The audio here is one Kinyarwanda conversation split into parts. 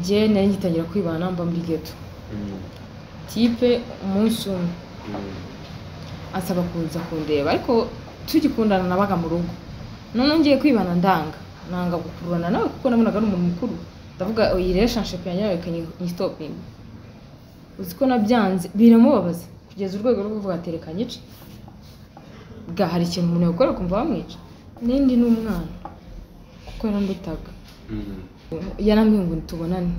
Njye nari ngitangira kwibana mba muri ghetto. Type umunsi umwe ansaba kuza kundeba, ariko tugikundana nabaga mu rugo. None ngiye kwibana ndanga, nanga gukururana nawe kuko nabonaga ari umuntu mukuru. Ndavuga iyi relationship yanjye nawe ikanyistopinga. Uzi ko nabyanze biramubabaza kugeza urwego rwo kuvuga ati reka nyice. Bwa hari ikintu umuntu yakora kumva bamwica. Nindi ni umwana kuko yarandutaga. Yarambwiye ngo tubonane.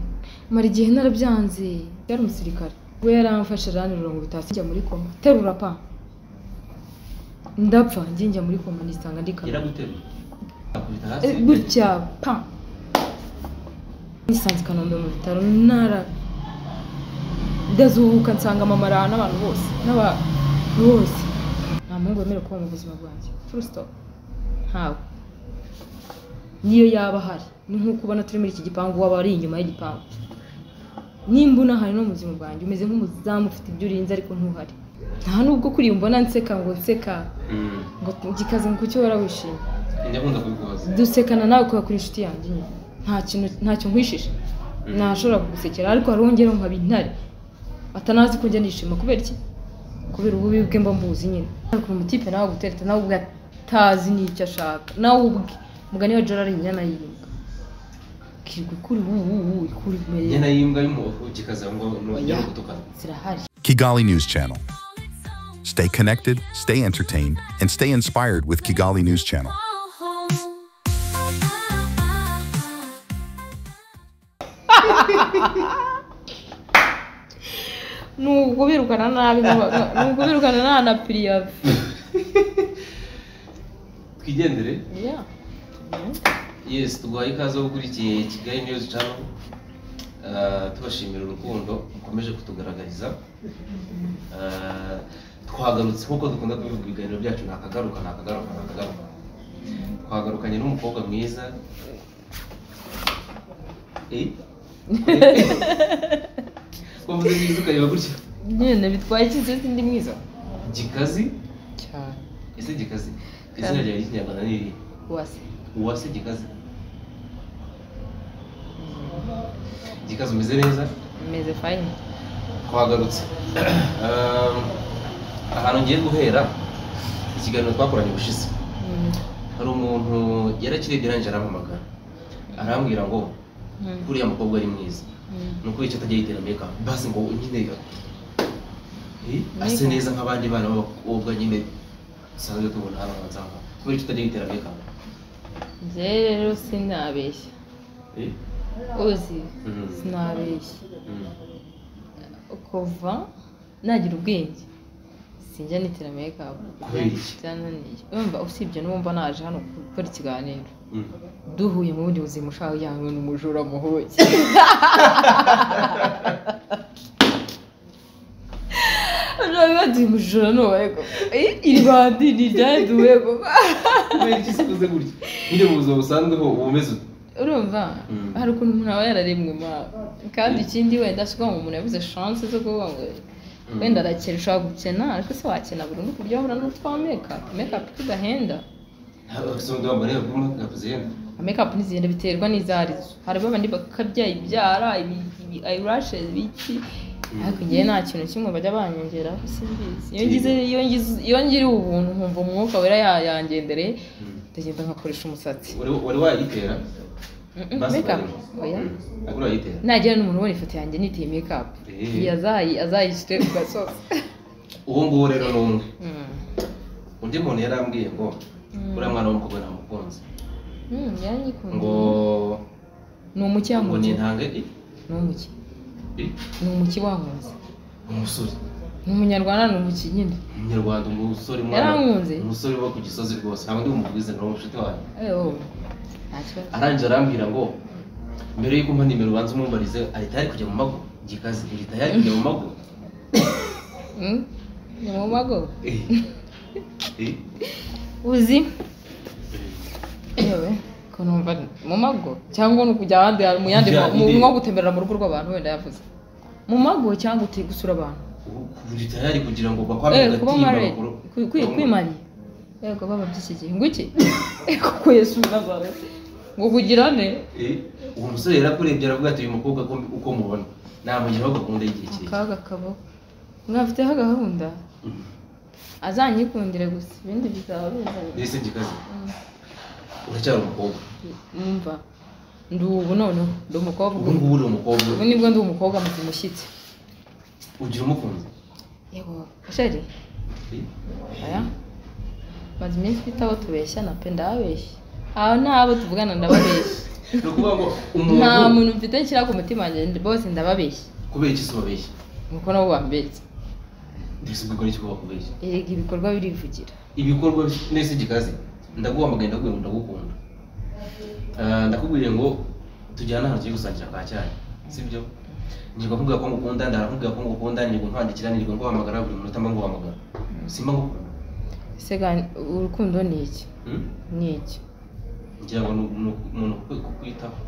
Mara igihe narabyanze, yari umusirikare. We yaramfashe aranterura ngo bitasi njya muri koma. Terura pa. Ndapfa njye muri koma nisanga ndi kama. Yaraguterura. Akubita hasi. Gutya pa. Nisanze i Kanombe mu bitaro nara ndazuhuka nsanga mama arara n'abantu bose n'abantu bose. Nta muhungu wemerewe kuba mu buzima bwanjye. Full stop. Ntawe. Niyo yaba ahari ni nk'uko ubona turi muri iki gipangu waba ari inyuma y'igipangu. Nimba unahari no mu buzima bwanjye umeze nk'umuzamu ufite ibyo urinze ariko ntuhari. Nta nubwo kuri mbona nseka ngo nseka ngo gikaze ngo kuki wara wishimye. Ndakunda kubikubaza. Dusekana nawe kubera kuri inshuti yanjye nyine. Nta kintu ntacyo nkwishisha. Nashobora kugusekera ariko hari wongera nkaba intare. Atanazi ko njya nishima kubera iki? Kubera ububi bwe mba mbuzi nyine. Ariko umutipe nawe gutereta nawe ubwe atazi n'icyo ashaka. Nawe ubwe mugani wa Jorari inyana y'imbwa. Kirwa kuri ubu kuri mere. Inyana y'imbwa y'umugikaza ngo no gutukana. Zirahari. Kigali News Channel. Stay connected, stay entertained, and stay inspired with Kigali News Channel. Nubwo birukana nabi nubwo birukana na na piriya. Twigendere. Yeah. Yes, tuguhaye ikaze gukurikiye Kigali News Channel. Tubashimira urukundo mukomeje kutugaragariza. Twagarutse nkuko dukunda kubivuga ibiganiro byacu nakagaruka nakagaruka nakagaruka. Twagarukanye n'umukobwa mwiza. Ko mvuze mwiza ukareba gutya? Nyine bitwaye iki se ndi mwiza? Gikazi? Cyane. Ese Gikazi? Izina ryawe ry'ikinyarwanda ni irihe? Uwase. Uwase Gikazi? Gikazi umeze neza? Meze fine. Twagarutse. Ahantu ngiye guhera ikiganiro twakoranye ubushize. Hari umuntu yarakirebye arangije arampamagara. Arambwira ngo kuriya mukobwa ari mwiza. Nuko icyo atajya yitera make up. Basi ngo nyine ase neza nk'abandi bana b'abakobwa nyine dusanzwe tubona hano hanze aha. Kubera icyo utajya yitera make up. Njye rero sinabeshya. Uzi sinabeshya. Kuva nagira ubwenge sinjya nitera make up. Byananiye. Urumva usibye n'ubu naje hano gukora ikiganiro. Duhuye mu bundi buzima ushaka yangwe n'umujura muhuye. Urabiba umujura n'uwego. Iri bandi ni ryaduwe go. Kubera iki sikuze gutya? Nyine mu buzima busanzwe ho ubumeze ute? Urumva hari ukuntu umuntu aba yararemwe ma kandi ikindi wenda siko ngo umuntu yabuze chance zo kuvuga ngo wenda arakera ushaka gukena ariko se wakena burundu ku buryo wahura n'utwa make up tudahenda. Make up ntizigenda biterwa n'izarizo. Hari babandi bakabya ibyara ibi eyelashes biki ariko ngiye nta kintu kimwe bajya banyongeraho simbizi. Iyo ngiriye ubuntu nkumva umwuka wera yangendereye ndagenda nkakoresha umusatsi. Wari wayitera? Make up oya. Agura wayitera? Nagira n'umuntu ubona ifoto yanjye niteye make up. Yazayishyire ku gasozi. Uwo nguwo rero ni umwe. Undi muntu yarambwiye ngo uriya mwana w'umukobwa namukunze. Yaranyikunze. Ngo ni umuki ngo wankunze. Nintange Ni umuki. Ni umuki wankunze. Umusore. Ni umunyarwanda ni umuki nyine. Umunyarwanda umusore mwana. Yarankunze. Umusore wo ku Gisozi rwose. Ntabwo ndi bumubwize ngo umushuti wanjye. Nta kibazo. Arangije arambwira ngo mbere yuko mpa nimero ubanza umumbarize ari tayari kujya mu mago. Gikazi uri tayari kujya mu mago? Ni mu mago? Uzi? Yewe ko numva mu mago cyangwa no kujya ahandi mu yandi nko gutemberera mu rugo rw'abantu wenda yavuze. Mu mago cyangwa uti gusura abantu. Uri tayari kugira ngo bakwame agatimba bakuru. Kwimari. Yego baba by'iki gihe. Nguki? Kuko Yesu Nazareth. Ngo kugirane? Uwo musore yarakurebye aravuga ati uyu mukobwa uko mubona namugiraho gahunda y'igihe kirekire. Akaga kabo mwafiteho gahunda azanyikundire gusa ibindi bizaba bizanye. Mbese Gikaze uracyari umukobwa? Numva ndi ubu noneho ndi umukobwa. Ubu ngubu uri umukobwa? Ubu nibwo ndi umukobwa muzima ushyitse. Ugira umukunzi? Yego sheri. Aya maze iminsi mfite abo tubeshyana pe, ndababeshya aho n'abo tuvugana ndababeshya. Ni ukuvuga ngo umuntu nta muntu mfite nshyira ku mutima wanjye bose ndababeshya. Kubera iki se ubabeshya? Nuko nabo bambeshya. Mbese ubwo n'iki bakubeshya? Erega ibikorwa birivugira. Ibikorwa nese Gikaze ndaguhamagaye ndakubwira ngo ndagukunda, ndakubwiye ngo tujyane ahantu tugiye gusangira ka cyayi, sibyo? Nirwa nkubwira ko ngukunda, ndarakubwira ko ngukunda, nirwa nkwandikira, nirwa nguhamagara buri munota mba nguhamagara, simba ngukunda. Ese urukundo ni iki? Ni iki? Ngira ngo ni umuntu kukwitaho.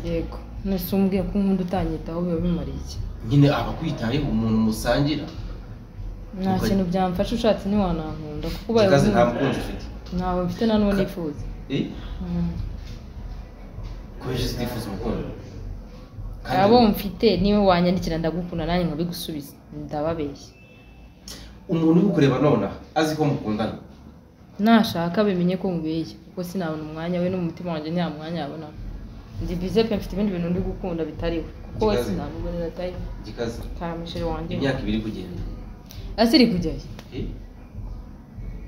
Yego, nese umbwiye ko unkunda utanyitaho biba bimariye iki? Nyine aba akwitayeho, umuntu musangira. Nta kintu byamfasha ushatse ntiwanankunda kuko ubaye Gikaze nta mukunzi ufite? Ntawe mfite nta n'uwo nifuza. Kubera iki utifuza umukunzi? Abo mfite niwe wanyandikira ndagukunda nanjye nkabigusubiza, ndababeshya. Umuntu uri kukureba nonaha azi ko mukundana nashaka bimenye ko mubeshya kuko sinabona umwanya we n'umutima wanjye nta mwanya yabona. Ndi bize pe, mfite ibindi bintu ndi gukunda bitariwe kuko we sinamubonera time. Gikaze karamisheri wanjye imyaka ibiri kugenda asiri kujyayo.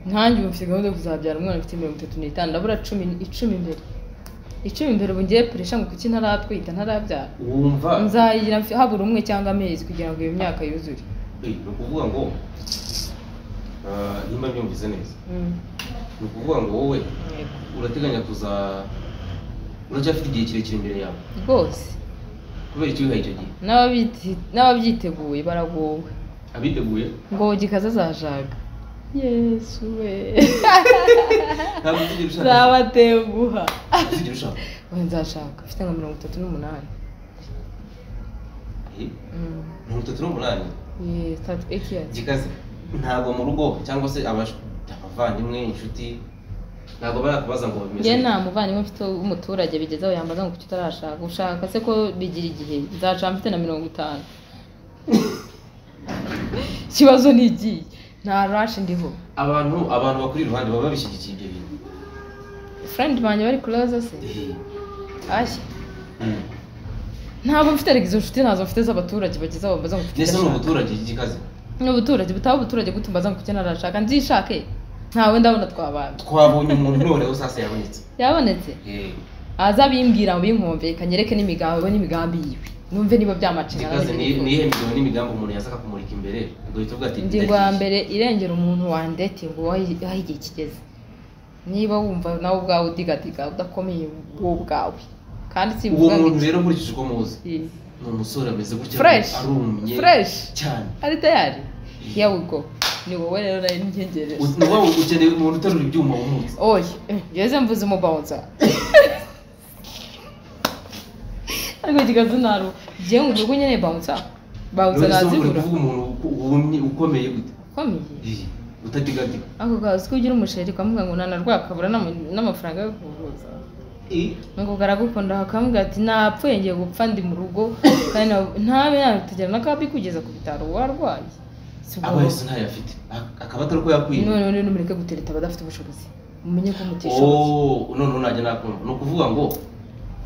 Nkanjye ubu mfite gahunda yo kuzabyara umwana mfite 35, ndabura 10 imbere. 10 imbere ubu ngiye puresha ngo kuki ntaratwita ntarabyara. Wumva nzayigira habura umwe cyangwa amezi kugira ngo iyo myaka yuzure. Ni ukuvuga ngo nimba mbyumvise neza, ni ukuvuga ngo wowe urateganya kuza, uracyafite igihe kirekire imbere yawe rwose. Kubera iki wihaye icyo gihe? N'ababyiteguye baragowe. Abiteguye ngo Gikaze azajaga. Yesu we ntabwo uzigera ushaka. Nzabatenguha. Uzigera ushaka? Nzashaka mfite nka 38. 38? Yes, 38 years. Gikaze ntabwo mu rugo cyangwa se abavandimwe inshuti ntabwo barakubaza ngo bimeze? Njye nta muvandimwe mfite w'umuturage bigezeho yambaza ngo kuki utarashaka. Ushaka se ko bigira igihe? Nzaca mfite na 50. Ikibazo ni igihe nta rush ndiho. Abantu bakuri iruhande baba babishyigikiye ibyo bintu? Friend banjye bari close se? Ashya. Ntabwo mfite izo nshuti, ntazo mfite z'abaturage bageze aho bambaza ngo kuki Ndetse ni udashaka. ubuturage Gikaze? Ni ubuturage butaba ubuturage gute mbaza ngo kuki ntarashaka? Nzishake ntawe ndabona twabana. Twabonye umuntu noneho sasa yabonetse. Yabonetse? Aza bimbwira ngo binkumve kanyereke n'imigambi n'imigambi yiwe. Numve niba byamacinga. Gikaze ni ihe migabo n'imigambi umuntu yaza akakumurika imbere ugahita uvuga ati ingingo ya mbere irengera umuntu wandete ngo aho igihe kigeze. Niba wumva nawe ubwawe udigadiga udakomeye wowe ubwawe. Kandi simvuga ngo uwo muntu rero nkurikije uko muzi ni umusore ameze gutya arumye fresh cyane ari tayari. Here we go. Ni wowe rero nari ntegereje. Ni wowe ukeneye umuntu uterura ibyuma wumutse. Oya ngeze mvuze umubawunza. Ariko Gikaze naro ngiye ngo uvuge nyene bouncer. Bouncer nazibura. Uvuga umuntu wumye ukomeye gute? Ukomeye? Utadigadiga. Ako kazi ko ugira umusheri ukamubwira ngo nanarwaye akabura n'amafaranga yo kuvuza. Ngo karagukunda akamubwira ati napfuye ngiye gupfa ndi mu rugo kandi ntabe nategera n'akabi kugeza ku bitaro warwaye. Aba yese ntayo afite akaba atari uko yakwiye. None numureke gutereta abadafite ubushobozi. Mumenye ko mutishoboye. Oh, none najya nakumva. Ni ukuvuga ngo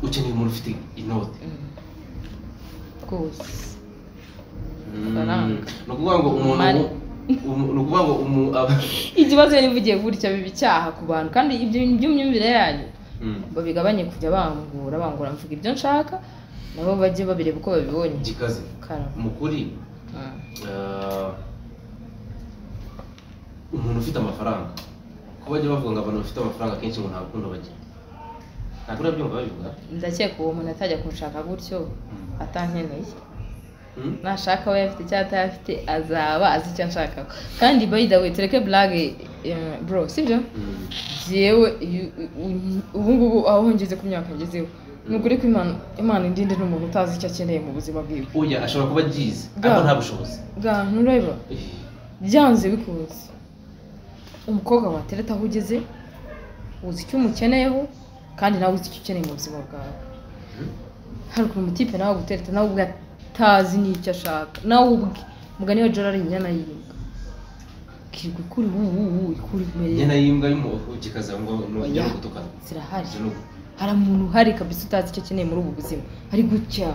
ukeneye umuntu ufite inote. Rwose. Ni ukuvuga ngo umuntu ni ukuvuga ngo ikibazo yari mvugiye gutya biba icyaha ku bantu kandi ibyo by'imyumvire yanyu babigabanye kujya bangura mvuga ibyo nshaka nabo bajye babireba uko babibonye. Gikaze mukuri umuntu ufite amafaranga ko bajya bavuga ngo abantu bafite amafaranga kenshi ngo nta rukundo bagira. Ntabwo urabyumva babivuga? Ndakeka uwo muntu atajya kunshaka gutyo atankeneye. Nashaka we afite icyo atayafite azaba azi icyo anshaka. Kandi by the way tureke blague bro, sibyo? Jewe ubu ngubu aho ngeze ku myaka ngezeho ni ukuri ko Imana indinde n'umuntu utazi icyo akeneye mu buzima bwiwe. Oya ashobora kuba agize ariko nta bushobozi. Ga ntureba byanze bikunze umukobwa watereta aho ugeze uzi icyo umukeneyeho Kandi nawe uzi icyo ukeneye mu buzima bwawe. Hari ukuntu umutipe nawe agutereta nawe ubwe atazi n'icyo ashaka, nawe ubwe mugani wa Jorari inyana y'imbwa kirirwa ikuri wuuu ikuri kumere inyana y'imbwa y'umugikaza ngo nujya gutukana zirahari. Hari umuntu uhari kabisa utazi icyo akeneye muri ubu buzima ari gutya.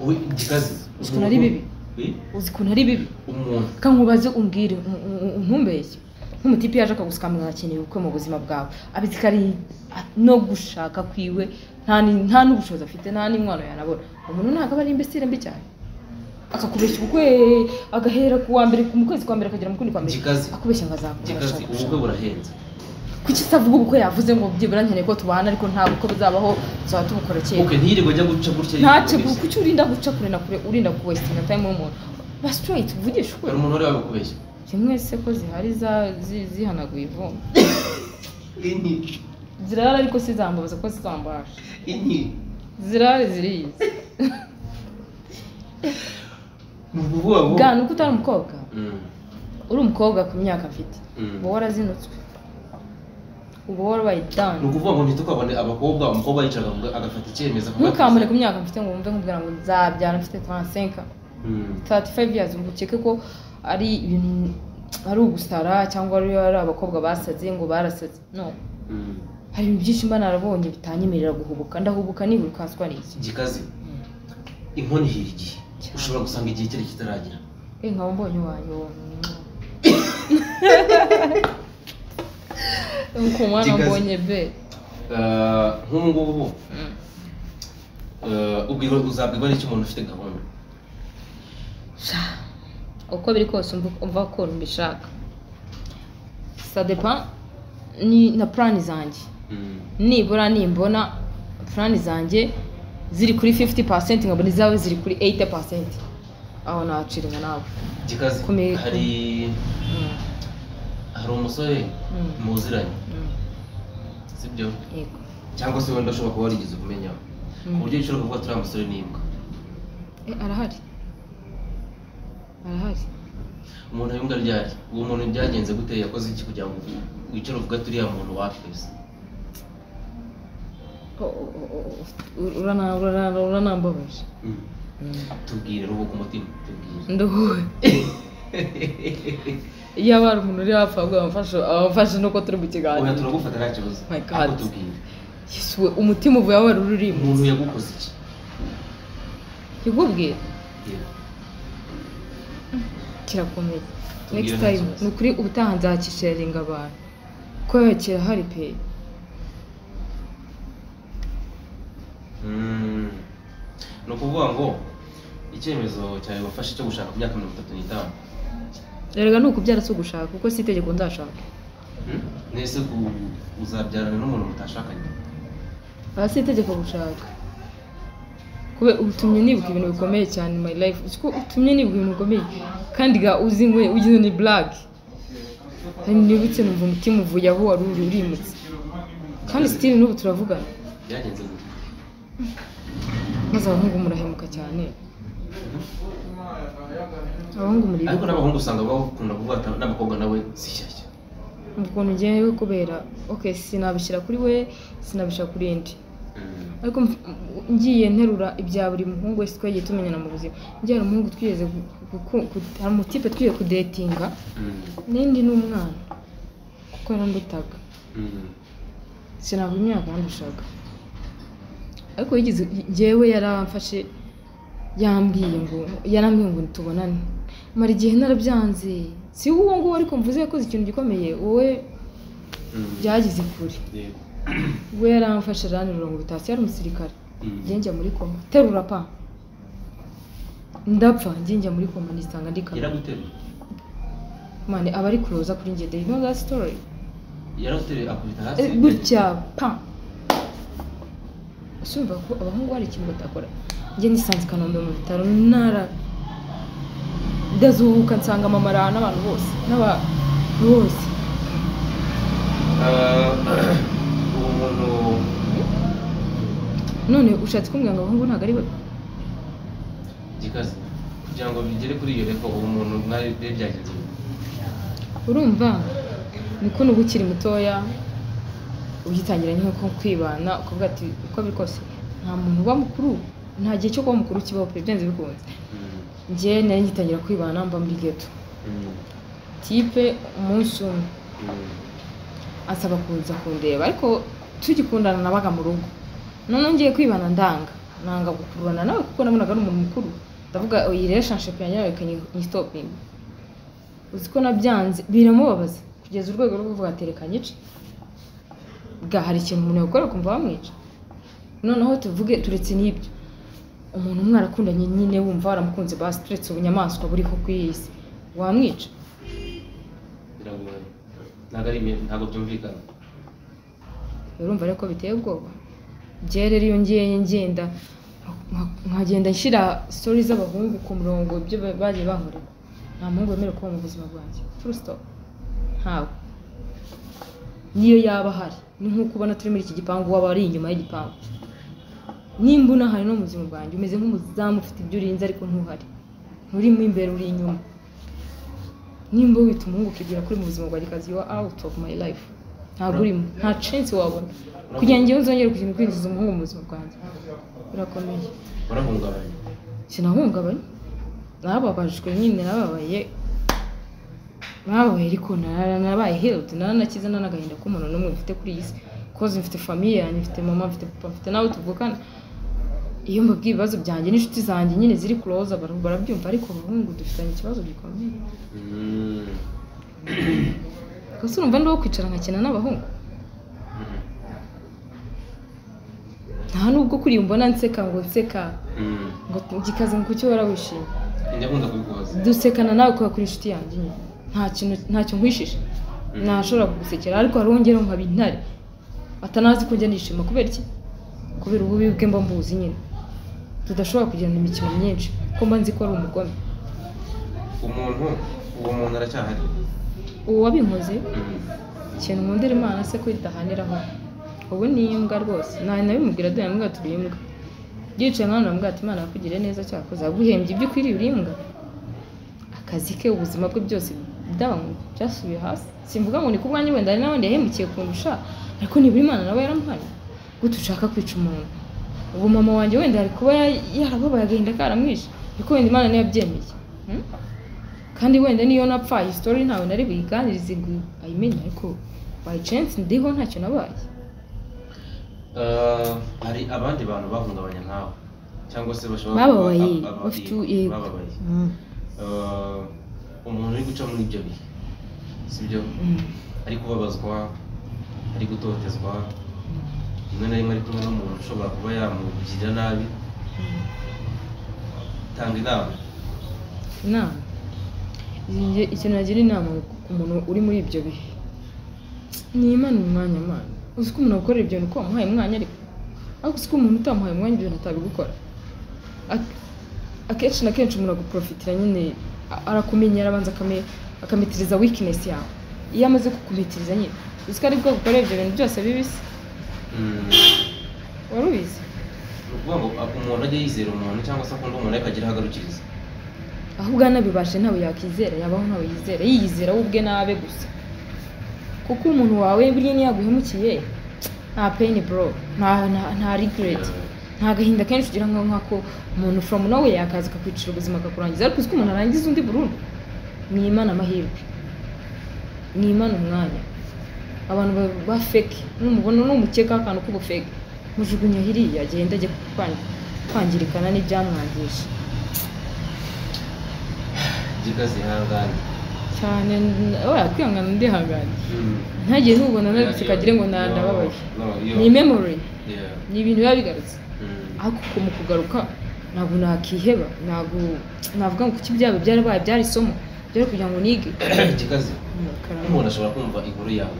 Wowe gikazi uzi ukuntu ari bibi, uzi ukuntu ari bibi. Umuntu kankubaze umbwire ntumbeshye, nk'umutipe yaje akagusikamira akeneye ubukwe mu buzima bwawe, abizi ko ari no gushaka kwiwe nta n'ubushobozi afite, nta n'inkwano yanabona. Umuntu ntabwo aba ari imbesire mbi cyane, akakubeshya ubukwe agahera ku wa mbere mu kwezi kwa mbere akagera mu kundi kwa mbere akubeshya ngo azakubasha. Ubukwe burahenze. Kuki utavuga ubukwe yavuze ngo byibura nkeneye ko tubana, ariko nta bukwe buzabaho tuzaba tubukora kera. Okay, ntiyirirwe ajya guca gutya. Ntacyo, kuki urinda guca kure na kure, urinda kuwastinga time y'umuntu? Ba straight uvugisha ukuri. Hari umuntu wari wabikubeshya? Kimwe se ko zihari zihanaguye ivumbi. Inyi zirahari ariko sizambabaza ko zizambasha. Inyi zirahari ziriyizi. Ni ukuvuga ngo bwana uko utari umukobwa, uri umukobwa ku myaka mfite, uba warazinutswe, uba warabaye done. Ni ukuvuga ngo ntitukabone abakobwa, umukobwa yicara agafata icyemezo. Ntukambone ku myaka mfite ngo wumve nkubwira ngo nzabyara mfite 35 35 years, ngo ukeke ko ari ibintu ari ugusara cyangwa ari abakobwa basaze ngo barasaze. No, hari ibintu byinshi mba narabonye bitanyemerera guhubuka. Ndahubuka nirukanswa n'iki gikazi. Inkono ihira igihe, ushobora gusanga igihe cyari kitaragera. Nkaba mbonye wanyu nkuko mwana mbonye be nk'ubu ngubu ubwirwa uzabwirwa n'icyo umuntu ufite gahunda. Uko biri kose umva ko mbishaka, ça dépend ni na plan zanjye. Nibura nimbona plan zanjye ziri kuri 50% nkabona izawe ziri kuri 80%, aho naciringa nawe. Gikazi, hari umusore muziranye, sibyo? Yego. Cyangwa se wenda ushobora kuba warigeze kumenya ku buryo ushobora kuvuga turi umusore n'imbwa. Arahari, arahari. Umuntu w'imbwa ryari? Uwo muntu byagenze gute? Yakoze iki kugira ngo wicare uvuga turiya muntu wakwese? Uranambabaje. Tubwire ruhuka umutima, tubwire. Nduhuwe. Iyo hari umuntu uri hafi ahubwo abamfashe nuko turi mu kiganiro. Oya turagufata nta kibazo. My God. Yesu we, umutima uvuye aho wari urimo. Umuntu yagukoze iki? Yakubwira? Kirakomeye. Next time ni ukuri ubutaha nzakisharinga abantu. Ko kirahari pe. Ni ukuvuga ngo icyemezo cyawe wafashe cyo gushaka ku myaka 35. Erega ni ukubyara si ugushaka, kuko si itegeko nzashaka. Nese uzabyarana n'umuntu mutashakanye? Aha si itegeko gushaka. Kube utumye nibuka ibintu bikomeye cyane in my life. Uko utumye nibuka ibintu bikomeye kandi ga uzi ngo ugize ni blague. Nibutse numva umutima uvuye aho wari uri urimutse. Kandi still n'ubu turavugana. Byagenze gute? Maze abahungu murahemuka cyane. Abahungu muri ariko n'abahungu usanga bakunda kuvuga n'abakobwa nawe si shyashya. Ukuntu ngewe kubera okay sinabishyira kuri we, sinabishyira kuri indi. Ariko ngiye nterura ibya buri muhungu wese twagiye tumenyana mu buzima. Ngiye hari umuhungu twigeze hari umutipe twiye kudetinga n'indi n'umwana kuko yarandutaga. Sinavuga imyaka yandushaga. Ariko yigeze ngewe yaramfashe yambwiye ngo tubonane. Mara igihe narabyanze. Si uwo nguwo ariko mvuze yakoze ikintu gikomeye, wowe byagize kure. We yaramfashe aranterura ngo bitasi yari umusirikare. Njye njya muri koma. Terura pa. Ndapfa njye njya muri koma nisanga ndi kama. Yaraguteruye? Mane aba ari kuroza kuri njye, they know that story. Yaraguteruye akubita hasi? Gutya pa. Usumva ko abahungu hari ikintu batakora. Njye nisanze Kanombe mu bitaro nara ndazuhuka nsanga mama arana n'abantu bose n'aba bose. Uwo muntu none ushatse kumbwira ngo abahungu ntabwo ari babi? Gikazi kugira ngo bigere kuri iyo level uwo muntu mwari byagenze. Urumva niko n'ubu ukiri mutoya Ugitangira nko kwibana ukavuga ati uko biri kose nta muntu uba mukuru, nta gihe cyo kuba mukuru kibaho pe, byanze bikunze. Njye nari ngitangira kwibana mba muri ghetto. Type umunsi umwe ansaba kuza kundeba, ariko tugikundana nabaga mu rugo. Noneho ngiye kwibana ndanga, nanga gukururana nawe kuko nabonaga ari umuntu mukuru. Ndavuga iyi relationship yanjye nawe reka nyistopinge. Uzi ko nabyanze biramubabaza kugeza urwego rwo kuvuga ati reka nyice. Bwa hari ikintu umuntu yakora kumva bamwica. Noneho tuvuge turetse n'ibyo, umuntu umwe arakundanye nyine wumva waramukunze basi, turetse ubunyamaswa buriho ku iyi si, wamwica? Biragoye, ntabwo ari ntabwo byumvikana. Urumva rero ko biteye ubwoba. Njyewe rero iyo ngiye ngenda nkagenda nshyira story z'abahungu ku murongo, ibyo bagiye bankorera, nta muhungu wemerewe kuba mu buzima bwanjye, full stop, ntawe. Niyo yaba ahari ni nk'uko ubona turi muri iki gipangu, waba ari inyuma y'igipangu. Nimba unahari no mu buzima bwanjye umeze nk'umuzamu ufite ibyo urinze, ariko ntuhari, nturimo imbere, uri inyuma. Nimba wita umuhungu ukibwira ko uri mu buzima bwanjye, kazi you are out of my life, ntabwo urimo, nta chance wabona kugira ngo njyewe nzongere kugira kwinjiza umuhungu mu buzima bwanjye, birakomeye. Warahungabanye? Sinahungabanye, narababajwe nyine, narababaye, narababaye, ariko narabaye healed, naranakize, nta n'agahinda k'umuntu n'umwe mfite kuri iyi si, koze mfite famille yanjye, mfite mama, mfite papa, mfite n'abo tuvukana. Iyo mbabwiye ibibazo byanjye n'inshuti zanjye nyine ziri close barabyumva, ariko abahungu dufitanye ikibazo gikomeye. Gusa urumva ndi uwo kwicara nkakina n'abahungu? Nta nubwo kuriya mbona nseka ngo nseka ngo gikaze ngo kuki uhora wishimye. Ndakunda kubikubaza. Dusekana nawe kubera kuri inshuti yanjye nyine, nta kintu, ntacyo nkwishisha, ntashobora kugusekera, ariko hari uwo ngeraho nkaba intare atanazi ko njya nishima. Kubera iki? Kubera ububi bwe mba mbuzi nyine, tudashobora kugirana imikino myinshi kuko mba nzi ko ari umugome. Umuntu, uwo muntu aracyahari? Uwo wabinkoze, ikintu nkundira Imana se ko idahaniraho, ubu ni imbwa rwose. Nabimubwira dore mbwa turi imbwa, yicaye nk'ahantu namubwira ati Imana yakugiriye neza, cyakoze yaguhembye ibyo ukwiriye, uri imbwa. Akazi ke, ubuzima bwe byose down, byasubiye hasi. Simvuga ngo ni ku bwanjye, wenda hari n'abandi yahemukiye kundusha, ariko nibura Imana nawe yaramuhannye. Gute ushaka kwica umuntu? Ubu mama wanjye wenda ari kuba yarababaye agahinda karamwishe, ariko wenda Imana niyo yabyemeye. Kandi wenda niyo napfa iyi story ntawe nari buyiganirize ngo ayimenye, ariko by chance ndiho ntacyo nabaye. Hari abandi bantu bahungabanya nkawe cyangwa se bashobora bababaye, bafite bababaye. Umuntu uri guca muri ibyo bihe, sibyo? Ari kubabazwa, ari gutotezwa, rimwe na rimwe ari kumwe n'umuntu ushobora kuba yamugirira nabi. Tanga inama. Inama, ikintu nagira inama ku muntu uri muri ibyo bihe ni Imana umwanya. Mana, uzi ko umuntu agukorera ibyo bintu uko wamuhaye umwanya, ariko uzi ko umuntu utamuhaye umwanya ibyo bintu atabigukora. Akenshi na kenshi umuntu aguprofitira nyine, arakumenya, arabanza akamitiriza weakness yawe. Iyo amaze kukumitiriza nyine, uzi ko aribwo agukorera ibyo bintu byose bibisi. Wari ubizi? Ni ukuvuga ngo umuntu ajya yizera umuntu cyangwa se akunda umuntu ariko agira aho agarukiriza. Ahubwo anabibashe ntawe yakizera, yabaho ntawe yizera, yiyizera we ubwe nabe gusa. Kuko umuntu wawe buriya niyo yaguhemukiye nta pain bro, nta regret, nta gahinda kenshi ugira nk'ako umuntu from nowhere yakaza akakwicira ubuzima akakurangiza. Ariko uzi ko umuntu arangiza undi burundu? Ni Imana amahirwe, ni Imana umwanya. Abantu ba fake, numubona numukeka akantu k'ubufake, mujugunya hiriya agenda ajye kwangirikana n'ibyamwangije. Gikaze ihangane cyane, oya kwihangana ndihangane, ntagiye nubona nabitse kagire ngo ndababaye. Ni memory, ni ibintu biba bigarutse, ariko mu kugaruka ntabwo nakiheba, ntabwo navuga ngo kuki byaba byarabaye, byari isomo, byari kugira ngo nige. Gikaze, umuntu ashobora kumva inkuru yawe,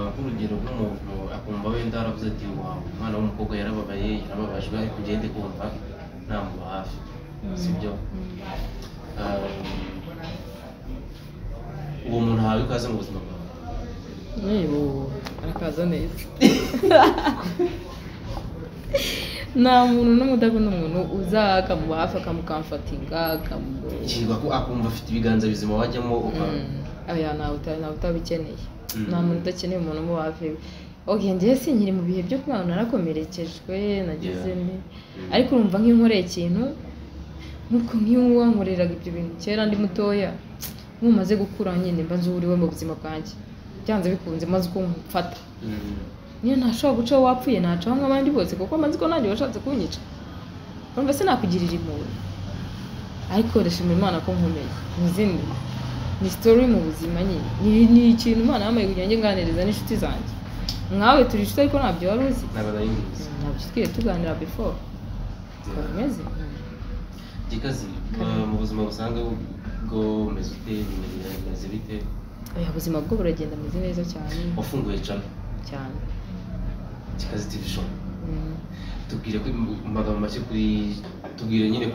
nk'urugero nk'umuntu akumva wenda aravuze ati wawe umwana w'umukobwa yarababaye, yarababajwe, ariko ugende kumva namuba hafi, sibyo? Uwo muntu ahawe ikaze mu buzima bwawe? Arakaza neza. Nta muntu n'umwe udakunda umuntu uza akamuba hafi, akamukamfatinga, akumva afite ibiganza bizima wajyamo. Oya, ntawe utabikeneye. Nta muntu udakeneye umuntu umuba hafi. Okay, njyewe sinkiri mu bihe byo kuba narakomerekejwe nagize ne, ariko urumva nk'inkoreye ikintu nk'uko nk'iyo wankoreraga ibyo bintu kera ndi mutoya, nkumaze gukura nyine mba nzi uriwe mu buzima bwanjye, byanze bikunze maze uko mfata. Niyo ntashobora gucaho wapfuye nacaho nk'abandi bose, kuko maze ko nanjye washatse kunyica, urumva sinakugirira impuhwe. Ariko ndashima Imana ko nkomeye. Izindi ni story mu buzima nyine, ni ikintu Imana yampaye kugira ngo nganiriza n'inshuti zanjye. Nkawe turi inshuti ariko ntabyo wari uzi, ntabyo twiye tuganira before. Bimeze Gikazi mu buzima busanzwe bwo meze ute, bimeze bite? Oya, ubuzima bwo buragenda meze neza cyane. Wafunguye channel cyane Gikazi TV show. Tubwire ko mu magambo make kuri, tubwire nyine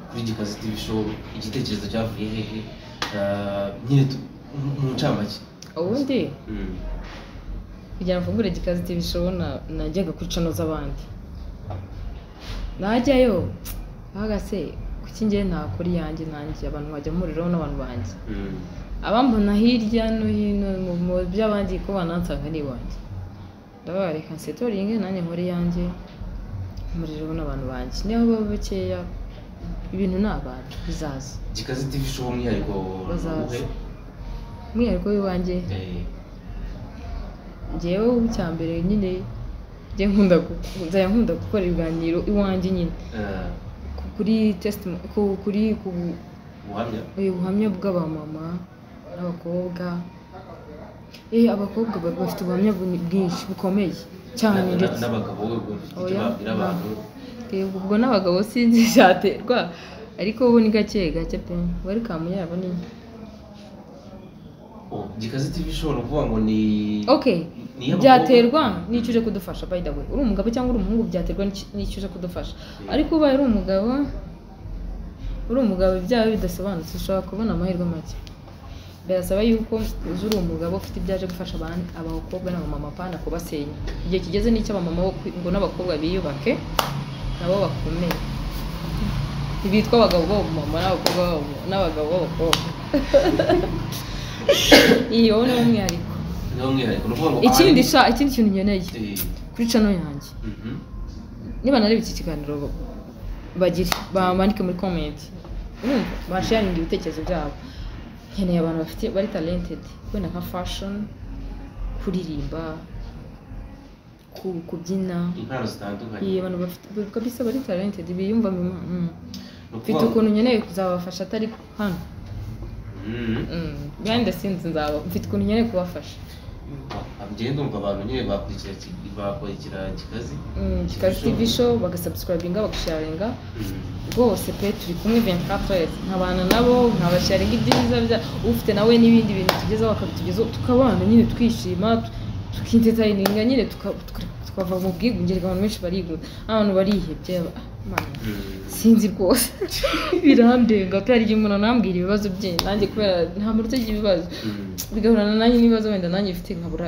kuri Gikazi TV show, igitekerezo cyavuye hehe, nyine mu ncamake. Ubundi kugira ngo mfungure Gikazi TV show najyaga kuri channel z'abandi, najyayo ahagase kuki njye ntakora iyanjye, nanjye abantu bajya muriraho n'abantu banjye abambona hirya no hino mu by'abandi ko banansanga ni iwanjye, ndabaga reka nsetoringe nanjye nkore iyanjye muriraho n'abantu banjye, niyo baba bakeya ibintu ni abantu bizaza. Gikazi TV show umwihariko bazaza, umwihariko w'iwanjye njyewe icyambere nyine njye nkunda nkunda gukora ibiganiro iwanjye nyine kuri testimony, kuri ubuhamya bw'abamama n'abakobwa. Abakobwa bafite ubuhamya bwinshi bukomeye cyane, ndetse n'abagabo bafite icyo babwira abantu. Ubwo n'abagabo sinzi cyaterwa, ariko bo ni gake gake pe, bari kamu yabo ni Gikazi TV show ni ukuvuga ngo ni okay, byaterwa n'icyo uje kudufasha. By the way, uri umugabo cyangwa uri umuhungu byaterwa n'icyo uje kudufasha. Ariko ubaye uri umugabo ibyawe bidasobanutse ushobora kubona amahirwe make. Birasaba yuko uzi uri umugabo ufite ibyaje gufasha abandi, abakobwa n'abamama, pana kubasenya. Igihe kigeze n'icyo abamama ngo n'abakobwa biyubake nabo bakomeye, ntibitwa abagabo b'abamama n'abakobwa n'abagabo b'abakobwa. Iyo ni umwihariko. Ikindi ikindi kintu nkeneye kuri channel yanjye, niba nareba iki kiganiro bagire bamandike muri comment, urumva basharinga ibitekerezo byabo. Nkeneye abantu bafite bari talented, wenda nka fashion, kuririmba, kubyina, impano zitandukanye. Abantu bafite kabisa bari talented biyumva mu mfite ukuntu nkeneye kuzabafasha atari hano. Behind the scenes nzaba mfite ukuntu nkeneye kubafasha. Njye ndumva abantu nyine bakurikira Gikazi Gikazi TV show, bagasubscribinga, bagasharinga rwose pe, turi kumwe 24 heures, nkabana nabo nkabasharinga ibyiza bya ufite nawe n'ibindi bintu tugezaho akabitugezaho, tukabana nyine twishima, tukintertaininga nyine, tukava mu bwigunge. Abantu benshi barigunga, abantu barihebye, sinzi rwose birandenga pe. Hari igihe umuntu anambwira ibibazo bye nanjye kubera nta muntu utagira ibibazo, bigahurana nanjye n'ibibazo wenda nanjye mfite nkabura,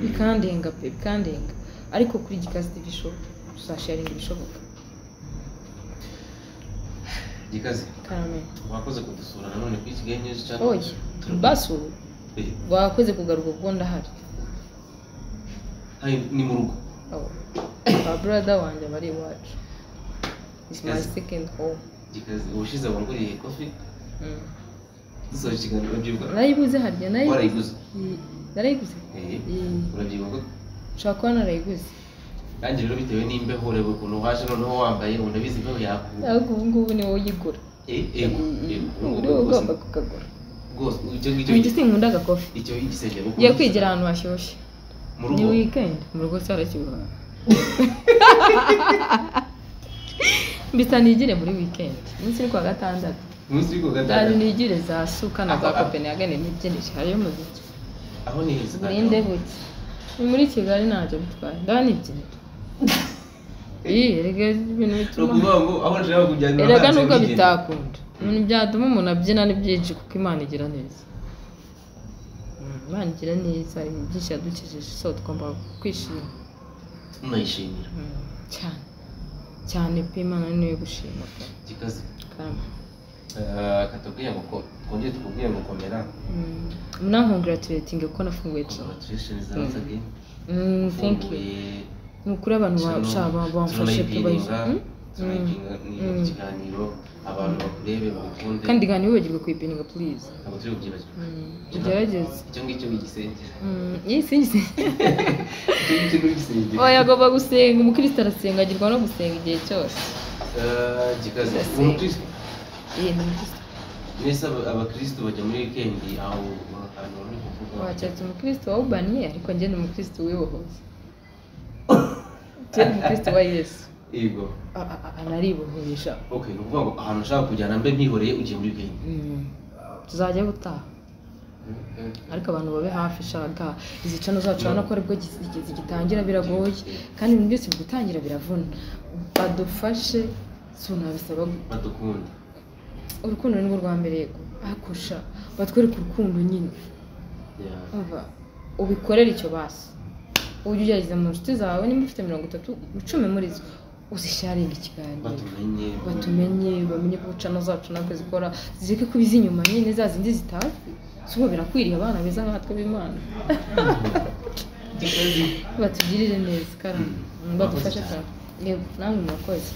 bikandenga pe, bikandenga. Ariko kuri Gikazi TV show tuzasharinga ibishoboka. Gikazi, Karame, wakoze kudusura nanone kuri Kigali News Channel. Oya, basura wakoze kugaruka kuko ndahari. Ni mu rugo. Ba brother wanjye bari iwacu. It's my second home. Gikazi, ubushize wanguriye coffee. Dusoje ikiganiro urabyibuka? Narayiguze harya, warayiguze? Narayiguze. Urabyibuka? Nshobora kuba narayiguze. Nanjye rero bitewe n'imbeho, ureba ukuntu waje noneho wambaye, unabizi imbeho yakuba. Ariko ubu ngubu ni wowe uyigura. Ego, uri ugomba kukagura. Rwose icyo ngicyo. Njye sinkunda agakofi. Icyo igisenge. Ngiye kwigira ahantu hashyushye. Mu rugo. Ni weekend, mu rugo cyarakibuha. Mbisa nigire muri weekend. Umunsi ni kuwa gatandatu. Umunsi ni kuwa gatandatu. Nigire za Suka na za Copenhagen n'ibyinshi hariyo muziki. Aho ni heza. Burinde buke. Ni muri Kigali ntacyo bitwaye. Ndanibyinira. Erega ibintu bituma aho nshaka kujyana. Erega nubwo bitakunda. Ibintu byatuma umuntu abyina ni byinshi kuko Imana igira neza. Imana igira neza, ibintu byinshi yadukijije, so tugomba kwishima. Unayishimira. Cyane. Cyane pe, Imana niyo gushima pe. Gikazi. Karame. Katubwiye ngo twongere tukubwiye ngo komera. Munankongratulating ko nafunguye channel. Congratulations once again. Thank you. Ni ukuri abantu bamfashe tubayizinga, turayipinga ni ikiganiro abantu bakurebe babikunde. Kandi gani wibagirwe kuyipininga please. Ntabwo turi kubyibagirwa. Ugerageze. Icyo ngicyo wigisengera. Iyi singisengera. Icyo ngicyo wigisengera. Oya, agomba gusenga, umukristo arasenga, agirwa no gusenga igihe cyose. Gikaze. Umukristo? Iyi ni umukristo. Nese abakristo bajya muri weekend aho ahantu bari kuvuga. Wacyatse umukristo wawubaniye, ariko njye ni umukristo wibohoza. Njye ni umukristo wa Yesu. Yego. Anaribohoresha. Okay, ni ukuvuga ngo ahantu ushaka kujyana mbe mpihoreye ugiye muri weekend. Tuzajya gutaha. Ariko abantu babe hafi shaka izi channel zacu urabona ko aribwo zigitangira biragoye, kandi ibintu byose gutangira biravuna. Badufashe, sinabisaba badukunde. Urukundo nirwo rwa mbere yego. Akusha batwereke urukundo nyine. Umva ubikorere icyo basi. Ujye ugerageza mu nshuti zawe nimba ufite 30, 10 muri zo uzisharinga ikiganiro. Batumenye, bamenye ko channel zacu natwe zikora, zireke kubiza inyuma nyine za zindi zitazwi. Subo birakwiriye abana beza nkatwe b'Imana. Batugirire neza karama. Badufashe cyane. Yego, namwe murakoze.